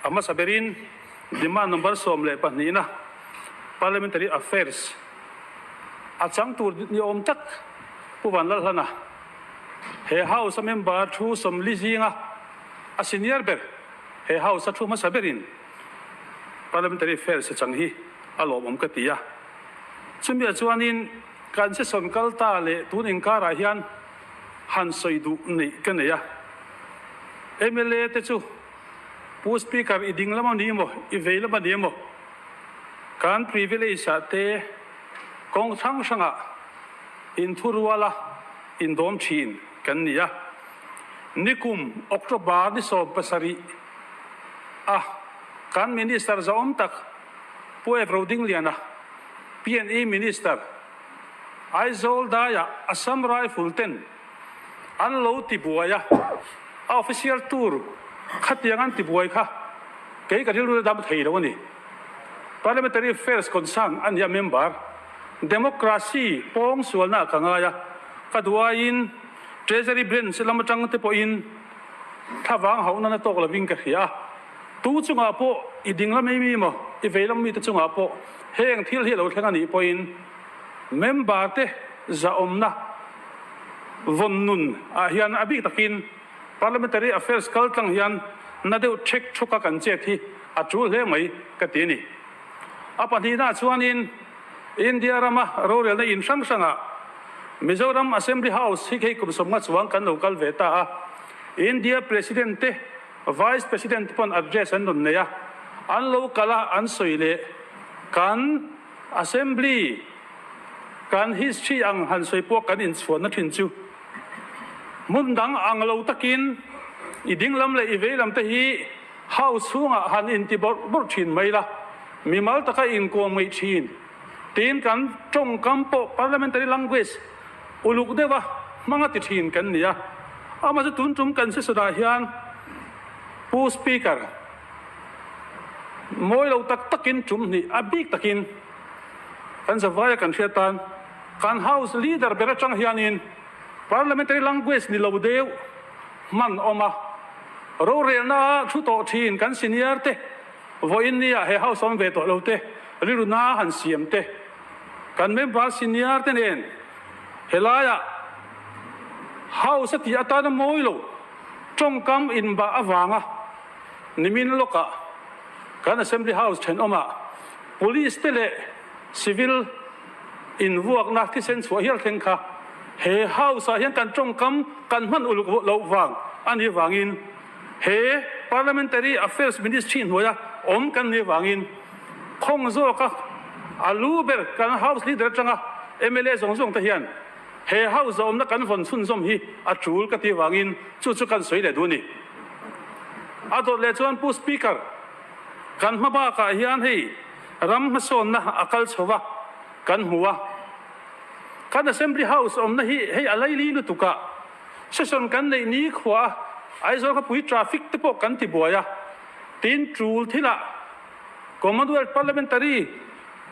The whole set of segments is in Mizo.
A hmasa berin demand number 12 na Parliamentary Affairs a chang tur ni awm tak Pu Vanlalhlana he House a member thu 40 zinga a senior ber he House a thu hmasa berin Parliamentary Affairs a chang hi a lawmawm ka ti a. Chumi ah chuanin kan session kal ta leh tun inkarah hian han sawi duh neih ka nei a. Mla te chu Pu Speaker i ding lam a ni emaw, i vei lam a ni emaw, kan privilege ah te kawng hrang hrangah inthuruala indawm thin kan ni a. Nikum October ni 17 a kan Minister zahawm tak Pu F. Rodingliana, PNE Minister, Aizawl daiah Assam Rifle ten an lo ti buai a, a official tour khatiang an ti buai kha kei ka rilru dam thei lo a ni. Parliamentary Affairs concern a ni a member, democracy pawng sualna ah ka ngai a, ka duh aiin Treasury Branch lam atang te pawhin thlavang hauh nana tawk lovin ka hria a, tu chungah pawh i ding lam ei mi maw i vei lam mite chungah pawh heng thil hi a lo thleng a nih pawhin member te zahawmna vawn nun ah hian a bik takin Parliamentary Affairs kal tlang hian na deuh thek thuk a kan chet hi a tul hle mai ka ti a ni. A pahnihna chuanin India rama rorelna in hrang hrangah Mizoram Assembly House hi hei kum 50 chuang kan lo kal ve ta a, India President te Vice President te pawn address an rawn nei a, an lo kal a an sawi leh kan Assembly kan history ang han sawi pawh kan inchhuanna thin chu hmun dang ang lo takin i ding lam leh i vei lam te hi house chhungah han inti bawrh bawrh thin mai la, mimal taka inkawm ngaih thin tiin kan tawngkam pawh parliamentary language uluk deuha hmanga ti thin kan ni a. Amah chu tun tum kan session ah hian Pu Speaker mawi lo tak takin tum hnih a bik takin kan zavaia kan hriat tan kan House leader ber atang hianin parliamentary language ni lo deuh hman awm a, rorelna thu tawh thin kan senior te vawiin nia he House awm ve tawh lo te rilruna han siam te kan member senior te nen helaiah House a tih atana mawi lo tawngkam inbah avanga nimin lawkah kan Assembly House thenawmah Police te leh Civil invuakna thisen chhuah hial thleng kha he House ah hian kan tawngkam kan hman uluk loh vang a nih vangin he Parliamentary Affairs Ministry hnuaia awm kan nih vangin khawng zawka a lu ber kan House Leader atanga mla zawng zawng te hian he House awmna kan vawn chhunzawm hi a tul ka tih vangin chu chu kan sawi leh duh a ni. A dawt leh chuan Pu Speaker, kan hma bakah hian hei ram hmasawnna a kal chho va, kan hmu a. Kan Assembly House awmna hi hei a laili lutuk a, session kan neih ni khua a, Aizawl khawpui traffic te pawh kan ti buai a, tin tul thilah Commonwealth Parliamentary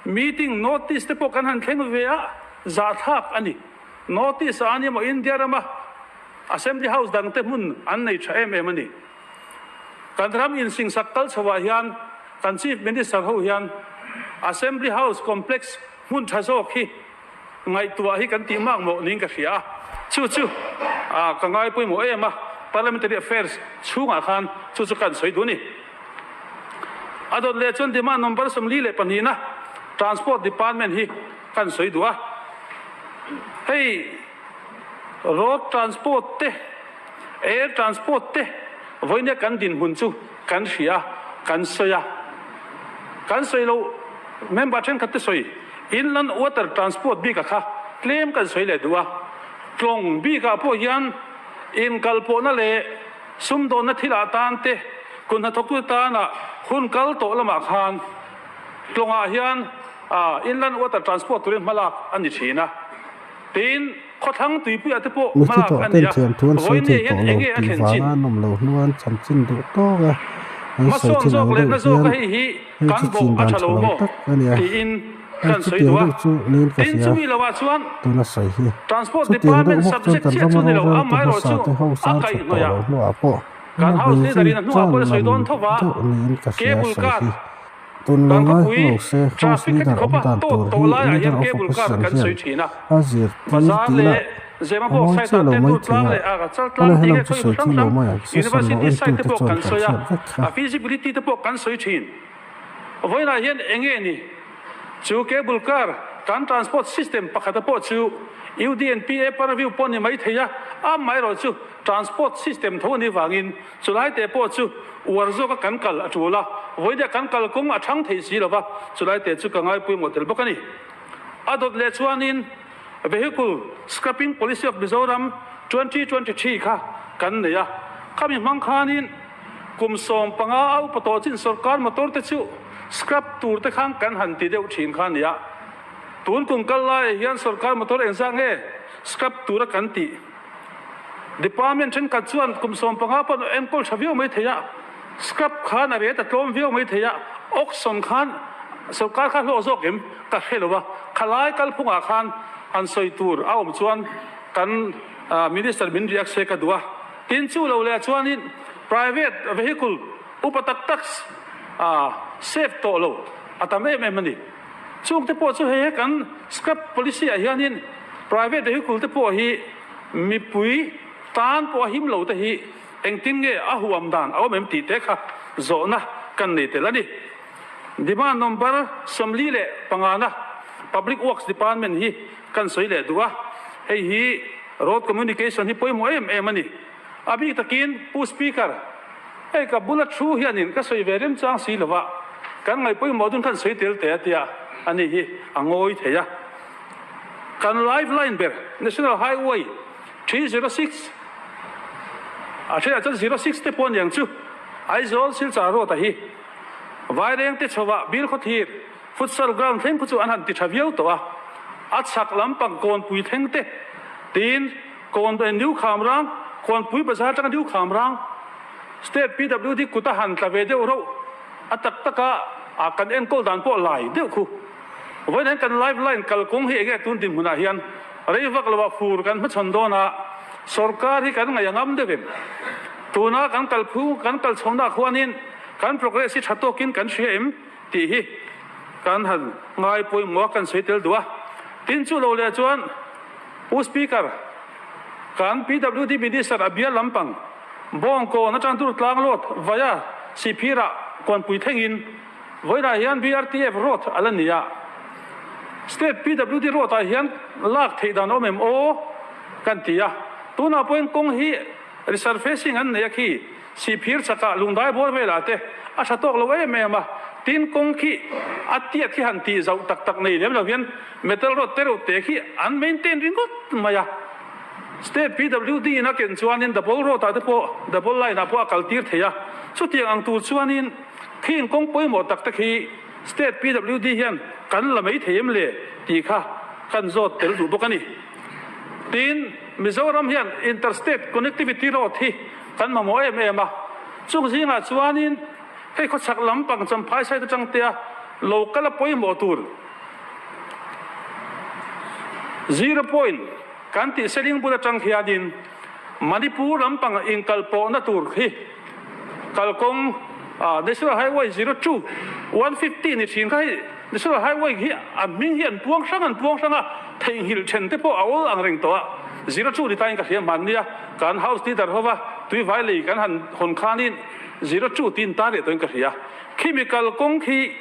Meeting notice te pawh kan han thleng ve a, zahthlak a ni. Notice ah a ni maw India rama Assembly House dang te hmun an nei tha em em a ni. Kan ram insingsak kal chho ah hian kan Chief Minister ho hian Assembly House Complex hmun tha zawk hi ngaihtuah hi kan tih mak mawh niin ka hria a. Chu chu ka ngai pawimawh em a, Parliamentary Affairs chhungah khan chu chu kan sawi duh a ni. A dawt leh chuan demand number 42 na Transport Department hi kan sawi duh a. Hei Road Transport te, Air Transport te vawinia kan dinhmun chu kan hria a, kan sawi a. Kan sawi lo member thenkhat te sawi Inland Water Transport bikah kha tlem kan sawi leh duh a. Tlawng bikah pawh hian inkalpawhna leh sumdawnna thilah tan te, kut hnathawktute tana hun kal tawh lamah khan tlawngah hian Inland Water Transport turin hmalak a ni thin a. Tin, khawthlang tuipuiah te pawh Mithi hmalak tawh a ten ni a. thiam thu an sawi Vawiin thei hian tawh lo eng nge a tih thlen chin? vanga an awm loh hnuan chanchin duh tawk a an sawi Hmasawn thin zawk ang leh deuh na zawka hian hei hi hei kan chu bawh chin a dan tha tha lo lo maw tak a ni a. tiin Hei kan sawi chutiang duh a. deuh chu niin ka Tin, hria chumi lovah chuan tuna sawi hi. Transport Chutiang deuh Department bawk chuan subject kan chiah rama chu ni lo, roreltu amaherawh hmasa chu te ho a sang that tawh kaihhnawih a. loh hnuah pawh. Kan A House bul Leader zui in a hnungah chan pawh a sawi lam dawn tho va, deuh niin ka hria Cable sawi Car hi. Tun lo kan ngai khawpui lo se House traffic heti Leader khawpa awm dan tawt tur tawh hi laiah Leader hian of Cable Car Opposition kan hian sawi thin a. a zirtir Bazar tih lah leh a Zemabawk mawi side chiah ah lo te mai tur thei tlang a. leh a chal Awle tlang tih helam nge chu khawi sawi hrang thui lo hrang mai ang, session lo University side entute te pawh chuan kan kan sawi a, hriat vek kha. a feasibility te pawh kan sawi thin. Vawiinah hian enge ni? Chu cable car kan transport system pakhata pawh chu UDNPA purview pawh ni mai thei a, amaherawh chu transport system tho a nih vangin chulai te pawh chu uar zawka kan kal a tul a, vawinia kan kal kawng a thang thei si lova, chulai te chu ka ngaipawimawh tel bawk a ni. A dawt leh chuanin Vehicle Scrapping Policy of Mizoram 2023 kha kan nei a, khami hmang khanin Kum 15 a upa tawh chin sorkar motor te chu scrap tur te khan kan han ti deuh thin kha a nia. Tun kum kal laiah hian sorkar motor engzah nge scrap tura kan tih? Department thenkhat chuan kum 15 pawn enkawl tha viau mai thei a, scrap khan a rate a tlawm viau mai thei a, auction khan sorkar kha hlawh zawk em ka hre lo a, khalai kalphungah khan han sawi tur a awm chuan kan Minister min riak se ka duh a. Tin chu lo leh chuanin private vehicle upa tak tak safe tawh lo a tam em em a ni. Chung te pawh chu hei he kan scrap policy ah hianin private vehicle te pawh hi mipui tan pawh a him lo te hi engtin nge a huam dan a awm em tih te kha zawhna kan nei tel a ni. Demand number 45 na Public Works Department hi Kan sawi leh duh a, hei hi road communication hi pawimawh em em a ni. A bik takin Pu Speaker, hei ka bula thu hianin ka sawi ve remchang si lova, kan ngaih pawimawh dun khan sawi tel teh a tia, ani hi a ngawi thei a. Kan life line ber National Highway 306, a thelah chuan 06 te pawh aniang chu, Aizawl Silchar Road a hi Vairengte chhovah Bilkhawthir, Futsal ground thleng khu chu an han ti tha viau tawh a, a chhak lampang Kawnpui thleng te tiin Kawn New Khamrang, Kawnpui bazar atanga New Khamrang State PWD kut a han tla ve deuh rauh a tak taka a kan enkawl dan pawh lai deuh khu. Vawiin hian kan life line kalkawng hi enge tun dinhmunah hian rei vak loah fur kan hmachhawn dawn a, sorkar hi kan ngaih a ngam deuh em? Tuna kan kalphung kan kalchhonak huanin kan progress hi tha tawkin kan hria em? Tih hi kan han ngai pawimawh a, kan sawi tel duh a. Tin chu lo leh chuan Pu Speaker, kan PWD Minister a bial lampang Bawngkawn atang tur tlang road via Sihphirah Kawnpui thlengin vawiinah hian BRTF road a la ni a. State PWD road ah hian lak theih dan awm em aw kan ti a. Tunah pawhin kawng hi resurfacing an nei a khi. Sihphir chakah lungdai bawr velah te a tha tawk lo em em a, tin kawng khi a tiat khi han tih zauh tak tak nei lem lo hian metal rod te reuh te khi an maintain ringawt mai a. State PWD in a ken chuanin double road ah te pawh double line ah pawh a kal tir thei a, chutiang ang tur chuanin khing kawng pawimawh tak te khi State PWD hian kan la mai thei em le tih kha kan zawt tel duh bawk a ni. Tin, Mizoram hian Interstate Connectivity Road hi kan mamawh em em a, chung zingah chuanin hei khawchhak lampang Champhai side atang tea lo kal a pawimawh tur Zero Point kan tih Seling bul atang hianin Manipur lampang inkalpawhna tur hi kalkawng National Highway 02 150 ni thin kha hei National Highway hi a hming hi an puang hrang an puang hrang a, theihnghilh then te pawh a awl ang reng tawh a, 02 ni tain ka hria hman nia, kan House Leader hova tuivai lei kan han hawn khanin 02 tiin tar leh tawhin ka hria. Khimi kalkawng khi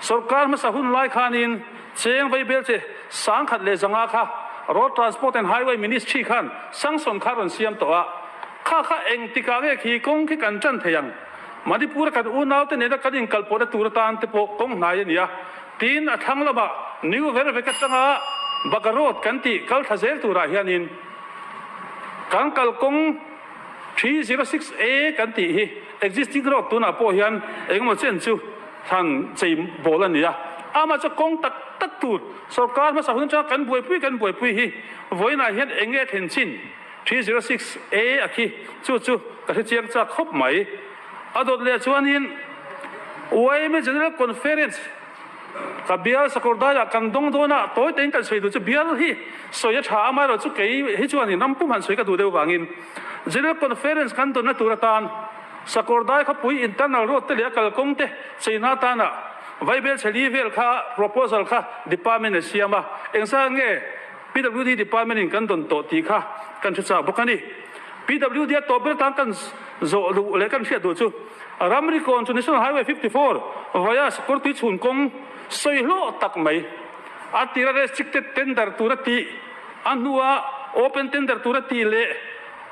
sorkar hmasa hun lai khanin cheng vaibel che 1005 kha Road Transport and Highway Ministry khan sanction kha rawn siam tawh a, kha kha engtikah nge khi kawng khi kan tan thei ang? Manipur-a kan unaute nena kan inkalpawhna tur atan te pawh kawng hnai a ni a, tin a thlang lamah New Vervek atanga Baga Road kan tih kal thla zel turah hianin kan kalkawng 306 A kan tih hi existing road tunah pawh hian engemaw chen chu thlan chei bawl a ni a, amah chu kawng tak tak tur sorkar hmasa hun atanga kan buaipui kan buaipui hi vawiinah hian eng nge thlen chin? 306 A a khi chu chu ka hre chiang chak khawp mai. A dawt leh chuanin YMA General Conference ka bial Sakawrdaiah kan dawng dawn a, tawi tein kan sawi duh chu bial hi sawi a tha a, amaherawhchu kei hi chuanin ram pum han sawi ka duh deuh vangin. General Conference kan dawnna tur atan Sakawrdai khawpui internal road te leh a kalkawng te cheina atana Vaibel chheli vel kha proposal kha department a siam a, engzah nge PWD department in kan dawn tawh tih kha kan hre chak bawk a ni. PWD a tawp ber atan kan zawh duh leh kan hriat duh chu ramri kawn chu National Highway 54 via Sakawrtui chhun kawng sawi hlawh tak mai a tira restricted tender tura tih a hnua open tender tura tih leh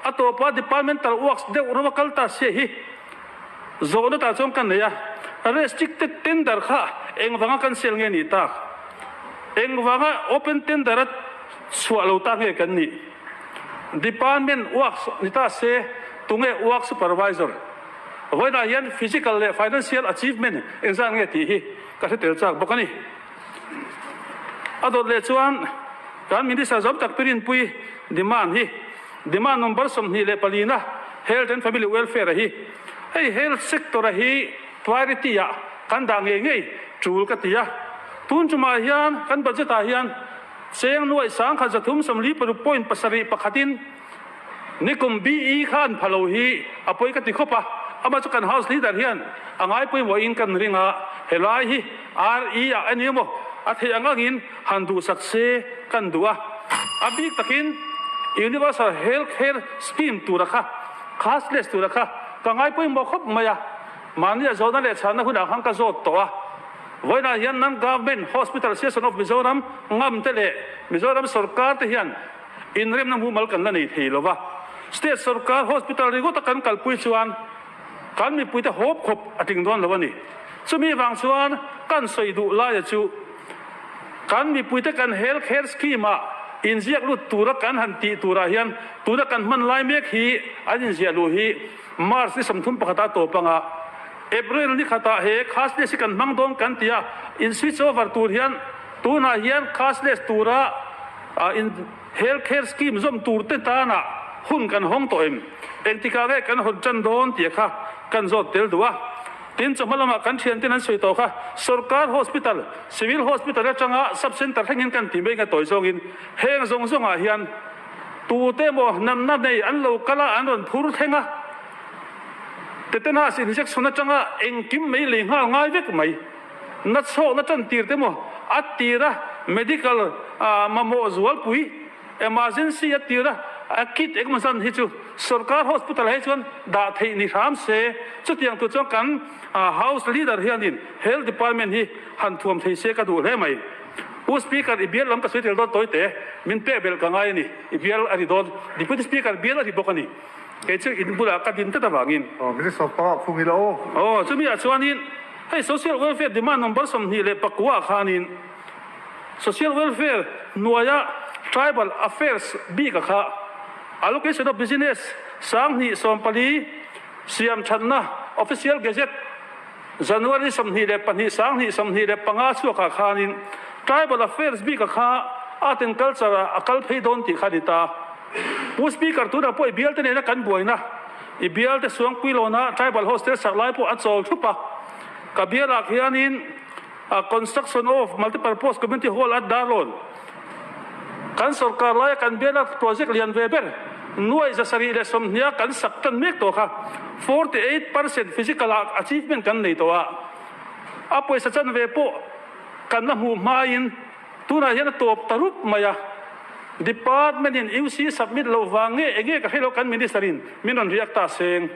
a tawpa departmental works deuh rova kal ta sia hi zawhna tah chuan ka nei a, restricted tender kha engvanga cancel nge nih tak? Engvanga open tender a chhuah lo tak nge kan nih? Department works ni ta se tunge work supervisor? Vawiinah hian physical leh financial achievement engzat nge tih hi ka hre tel chak bawk a ni. A dawt leh chuan kan Minister zawm tak Pirinpui demand hi demand number 24 na Health and Family Welfare a hi hei health sector a hi priority ah kan dah ngei ngei tul ka ti a. Tun tumah hian kan budget ah hian cheng nuaih 1346 point pasarih pakhatin Nikum BE khan pha lo hi a pawi ka ti khawp a, amah chu kan House Leader hian a ngai pawimawhin kan ring a, helai hi RE ah a ni emaw a theih ang angin han duhsak se kan duh a, a bik takin Universal Health Care Scheme tura kha cashless tura kha ka ngai pawimawh khawp mai a, mahni a zawhna leh chhanna hunah khan ka zawt tawh a. Vawiinah hian Non-Government Hospital Association of Mizoram ngam te leh Mizoram sorkar te hian Inremna mumal kan la nei thei lo va, State sorkar hospital ringawta kan kalpui chuan kan mipuite hawp khawp a tling dawn lo a ni. Chumi vang chuan kan sawi duh laia chu kan mipuite kan health care scheme-ah inziak lut tura kan han tih turah hian tuna kan hman lai mek hi an inziah luh hi March ni 31 a tawp anga April ni khatah he cashless hi kan hmang dawn kan ti a, in switch over tur hian tunah hian cashless tura In health care scheme zawm tur te tana hun kan hawng tawh em? Engtikah nge kan hawn tan dawn tih kha kan zawt tel duh a. Tin, chawhma lamah kan thianten an sawi tawh kha Sorkar Hospital, Civil Hospital atanga Sub Centre thlengin kan ti mai nga tawi zawngin heng zawng zawngah hian tute emaw natna nei an lo kal a, an rawn phur thleng a. Tetanus injection atanga engkim mai lei nghal ngai vek mai. Na chhawkna tan tir te maw a tir a medical mamawh zualpui emergency a tir a kit engemaw zan hi chu sorkar hospital ah hi chuan dah theih ni hram se chutiang tur chuan kan house leader hianin health department hi han thuam thei se ka duh hle mai. Pu Speaker i bial lam ka sawi tel dawn tawi te min pek belh ka ngai a ni i bial a ni dawn Deputy Speaker bial a ni bawk a ni kei chu in bulah ka din tlat avangin. Minister pangah khung ila aw. Aw chumi ah chuanin. Hei Social Welfare Demand number 29 khanin Social Welfare hnuaia Tribal Affairs bika kha Allocation of Business 2014 siam thatna Official Gazette January 22 2025 chhuakah khanin Tribal Affairs bika kha Art and Culture ah a kal phei dawn tih kha a ni ta. Pu Speaker tunah pawh i bialte nena kan buaina I bialte Suangpuilawna Tribal Hostel sak lai pawh a chawl thup a, ka bialah khianin a construction of multipurpose community hall at Darlawn kan sorkar laia kan biala project lian ve ber nuai 720 kan sak tan mek tawh kha 48% physical ah achievement kan nei tawh a, a pawisa chanve pawh kan la hmuh hmain Tunah hian a tawp ta rup mai a, Department in UC submit loh vang nge enge ka hre lo kan Minister in min rawn riak ta seng.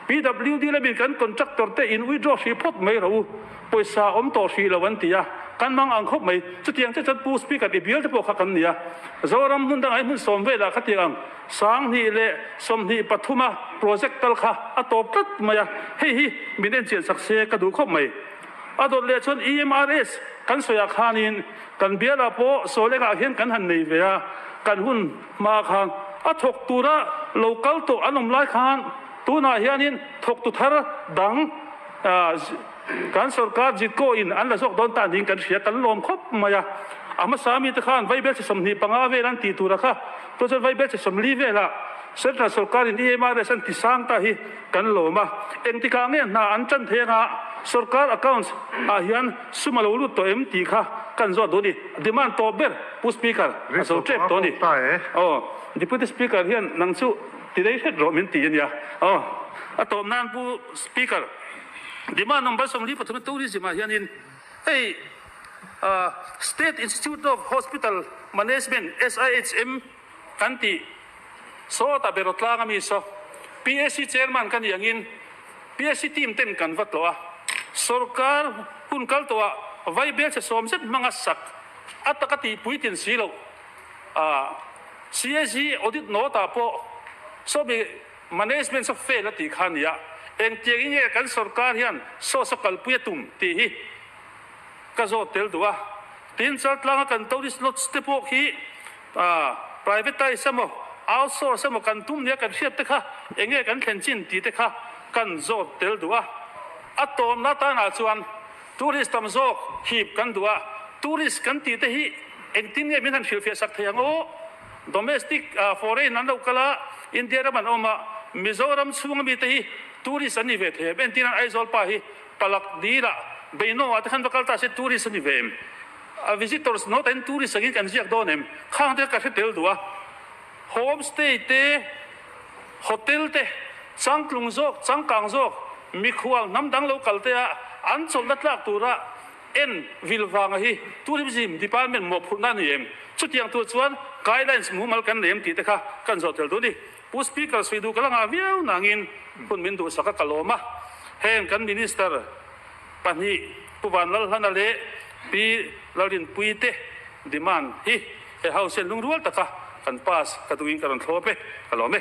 PWD lamin kan contractor te in withdraw hrih phawt mai rawh u, pawisa awm tawh hrih lo an ti a, kan mang ang khawp mai. Chutiang che chuan Pu Speaker i bial te pawh kha kan ni a, Zoram hmun dangah hi hmun sawm velah khatiang ang 2023 a project tal kha a tawp tlat mai a, hei hi min enchian sak se ka duh khawp mai. A dawt leh chuan EMRS kan sawiah khanin kan bialah pawh Sawlengah hian kan han nei ve a, kan hun hma khan a thawk tura lo kal tawh an awm lai khan tunah hianin thawktu thar dang kan sorkar Jitco in an la zawk dawn ta niin kan hria, kan lawm khawp mai a. A hmasa mite khan vaibelchhe 25 vel an tih tura kha tun chuan vaibelchhe 40 velah Central sorkarin EMRS an ti sang ta hi Kan lawm a, engtikah nge hna an tan thei anga sorkar accounts ah hian sum a lo lut tawh em tih kha kan zawt duh a ni. Demand tawp ber Pu Speaker a zo tep tawh a ni. Aw, Deputy Speaker hian nang chu Ti rei hret rawh min ti a nia. Aw, a tawp nan Pu Speaker, demand number 43 tourism ah hianin hei State Institute of Hospital Management, SIHM, kan tih sawtah Berawtlang a mi saw PAC Chairman ka nih angin PAC team ten kan va tlawh a, sorkar hun kal tawhah vai belchhe sawm zet hmanga sak a taka tihpui tin si loh. CAG audit note ah pawh sawmi management saw fail a tih kha a ni a, engtiang in nge kan sorkar hian saw saw kalpui a tum tih hi ka zawt tel duh a. Tin, Chaltlanga kan tourist lodge te pawh khi privatize emaw outsource emaw kan tum nia kan hriat te kha enge kan thlen chin tih te kha kan zawt tel duh a. A tawmna tanah chuan Tourist tam zawk hip kan duh a, tourist kan tih te hi engtin nge min han hrilhfiah sak thei ang aw? Domestic foreign an lo kal a, India ram an awm a, Mizoram chhunga mite hi tourist an ni ve thei em? Entir nan Aizawl pa hi Palak dil ah Beino ah te khan va kal ta se tourist a ni ve em? A visitors note ah hian tourist angin kan ziak dawn em? Khang te ka hre tel duh a, homestay te, Hotel te changtlung zawk, changkang zawk, mikhual hnam dang lo kal te a an chawlhna tlak tura en vil vanga hi Tourism Department mawhphurhna a ni em? Chutiang tur chuan guidelines mumal kan nei em tih te kha kan zawh tel duh a ni. Pu Speaker sawi duh ka la ngah viau nangin hun min duhsak a ka lawm a. Heng kan Minister pahnih Pu Vanlalhlana leh Pi Lalrinpuii te demand hi he House hian lungrual taka kan pass ka duhin ka rawn thlawp e, ka lawm e.